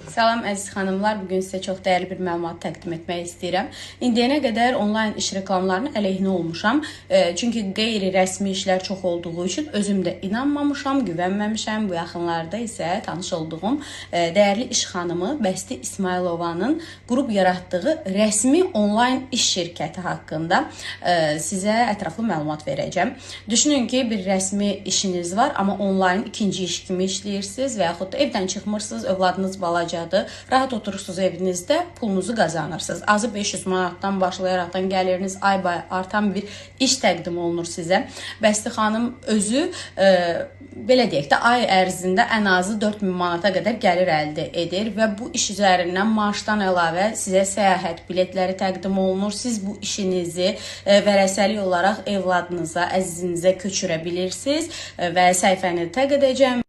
Salam əziz xanımlar, bu gün sizə çox dəyərli bir məlumat təqdim etmək istəyirəm. İndiyənə qədər onlayn iş reklamlarının əleyhinə olmuşam. Çünki qeyri-rəsmi işlər çox olduğu üçün özüm də inanmamışam, güvənməmişəm. Bu yaxınlarda isə tanış olduğum dəyərli iş xanımı Bəsti İsmayılovanın qrup yaratdığı rəsmi onlayn iş şirkəti haqqında sizə ətraflı məlumat verəcəm. Düşünün ki, bir rəsmi işiniz var, amma onlayn ikinci iş kimi işləyirsiniz və yaxud da evdən çıxmırsınız, övladınız balacadır, rahat oturursunuz evinizdə, pulunuzu qazanırsınız. Azı 500 manatdan başlayaraqdan gəliriniz ay-bay artan bir iş təqdim olunur sizə. Bəsti xanım özü belə deyək də ay ərzində ən azı 4000 manata qədər gəlir əldə edir və bu iş üzərindən maaşdan əlavə sizə səyahət biletləri təqdim olunur. Siz bu işinizi vərəsəlik olaraq evladınıza, əzizinizə köçürə bilirsiniz və səhifəni təq edəcəm.